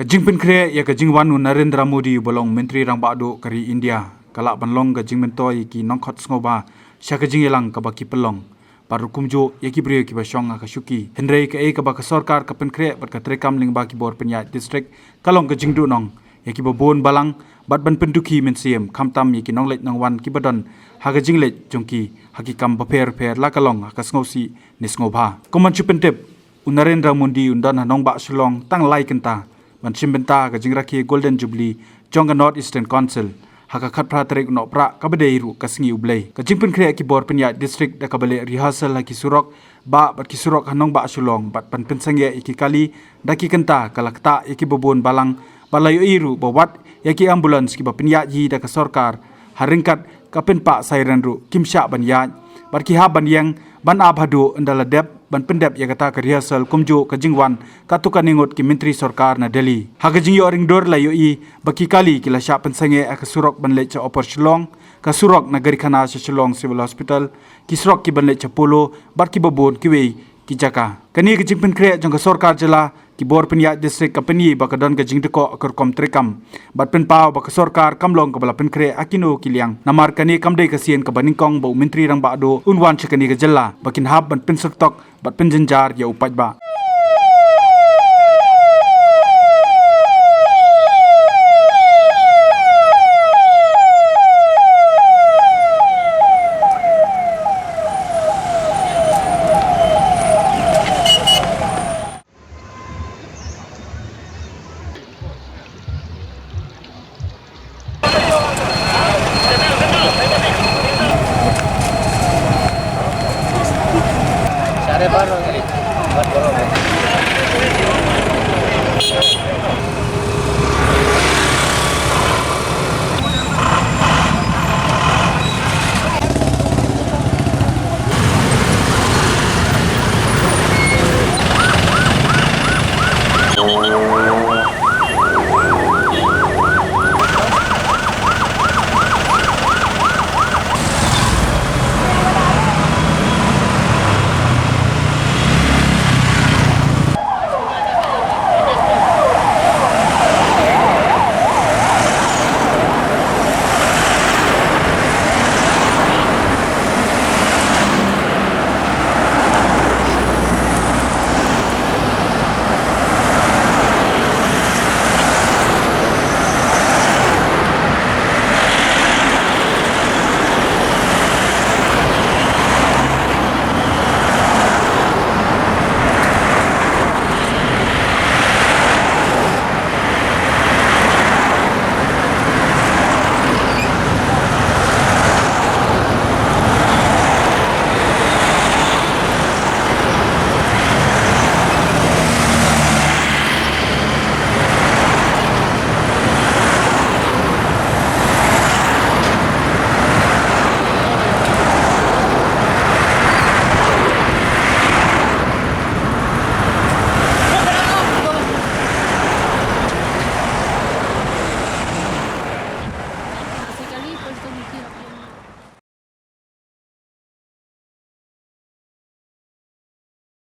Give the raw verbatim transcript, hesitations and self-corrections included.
Jingpynkhreh ïa ka jingwan u Narendra Modi uba long Myntri Rangbah Duh ka ri India ka lah ban long ka jingmyntoi ïa ki nongkhot sngewbha sha ka jingïalang kaba ki pynlong. Bad ruh kumjuh ïa ki briew kiba shong ha ka shuki. Hynrei kaei kaba ka sorkar ka pynkhreh bad ka treikam lyngba ki bor pynïaid district ka long ka jingduhnong ïa kiba bun balang bad ban pyndukhi mynsiem, khamtam ïa ki nongleit nongwan kiba don ha ka jingleit jong ki ha ki kam bapher bapher, la ka long ha ka sngewsih ne sngewbha. Kum ban shu pyntip, u Narendra Modi un don ha nongbah Shillong tang lai kynta ban shim bynta ha ka jingrakhe Golden Jubilee jong ka North Eastern Council ha ka khatphra tarik u Nohprah kaba dei ruh ka sngi U Blei. Ka jingpynkhreh ki bor pynïaid district da kaba leh rehearsal ha ki surok, bah bad ki surok ha nongbah Shillong bad ban pynsangeh ïa ki kali da ki kynta ka la ktah ïa kiba bun balang, bad la ïohi ruh ba wat ïa ki ambulance kiba pynïaid hi da ka sorkar ha ryngkat ka pynpah siren ruh kim shah ban ïaid, bad ki hap ban ïeng ban ap haduh ynda la dep ban pyndep ïa kata ka rehearsal. Kumjuh ka jingwan katto katne ngut ki myntri sorkar na Delhi. Ha ka jingïoh ringdur la ïohi ba ki kali ki la shah pynsangeh ha ka surok ban leit sha Upper Shillong, ka surok na Garikhana sha Shillong Civil Hospital, ki surok ki ban leit sha Polo bad kiba bun kiwei ki jaka. Kane ka jingpynkhreh jong ka sorkar jylla ki bor pynïaid district ka pyni ba ka don ka jingdkoh ha ka rukom treikam bad pynpaw ba ka sorkar kam long kaba la pynkhreh ha kino ki liang, namar kane kam dei ka sien kaba nyngkong ba u Myntri Rangbah Duh un wan sha kane ka jylla ba kin hap ban pynsyrtok bad pynjynjar ïa u paidbah.